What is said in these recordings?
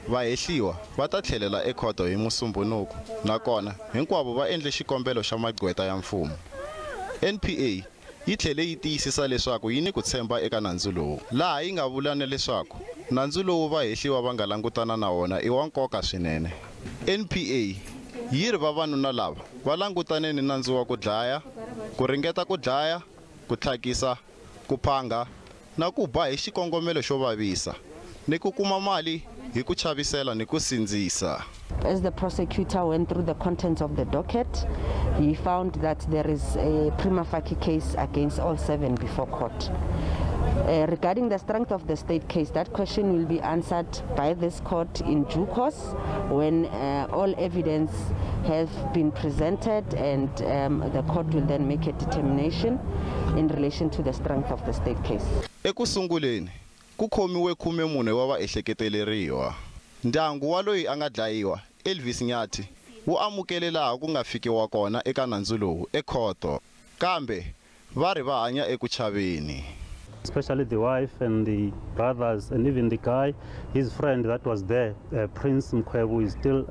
Vahehliwa va ta tlhelela ekhoto hi Musumbhunuku nakona hinkwavo va endle xikombelo xa magqweta ya mfumo. NPA yi tlhele yi tiyisisa leswaku yi ni ku tshemba eka nandzu lowu, laha yi nga vula na leswaku nandzu lowu vahehliwa va nga langutana na wona i wa nkoka swinene. NPA yi ri vavanuna lava va langutane ni nandzu wa ku dlaya, ku ringeta ku dlaya, ku tlhakisa, ku phanga na ku ba hi xikongomelo xo vavisa, ni ku kuma mali hi ku chavisela ni ku sindzisa. As the prosecutor went through the contents of the docket, he found that there is a prima facie case against all 7 before court. Regarding the strength of the state case, that question will be answered by this court in due course when all evidence has been presented, and the court will then make a determination in relation to the strength of the state case. Eku sunguleni, ku khomiwe 14 wa vaehleketeleriwa. Ndyangu wa loyi a nga dlayiwa, Elvis Nyathi, wu amukele laha ku nga fikiwa kona eka nandzu lowu ekhoto, kambe va ri va hanya eku chaveni. Especially the wife and the brothers and even the guy, his friend that was there, Prince Mkhwebu, is still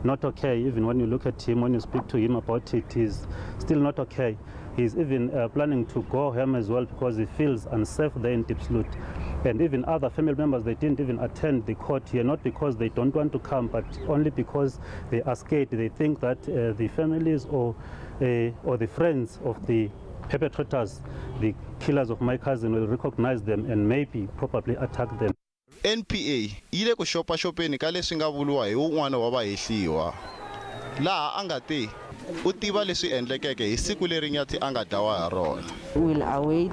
not okay. Even when you look at him, when you speak to him about it, he's still not okay. He's even planning to go home as well because he feels unsafe there in Diepsloot. And even other family members, they didn't even attend the court here, not because they don't want to come, but only because they are scared. They think that the families or the friends of the perpetrators, the killers of my cousin, will recognize them and maybe probably attack them. NPA yi le ku xopaxopeni ka leswi nga vuriwa hi wun'wana wa vahehliwa, laha a nga te u tiva leswi endlekeke hi siku leri Nyathi a nga dlawa ha rona. We'll await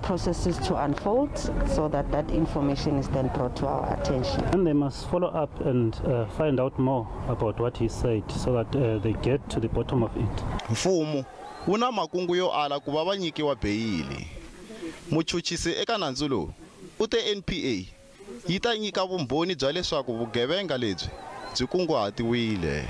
processes to unfold so that that information is then brought to our attention. And they must follow up and find out more about what he said so that they get to the bottom of it. Mfumo wu na makungu yo ala ku va va nyikiwa beyili. Muchuchisi eka nandzu lowu u te NPA yi ta nyika vumbhoni bya leswaku vugevenga lebyi byi kunguhatiwile.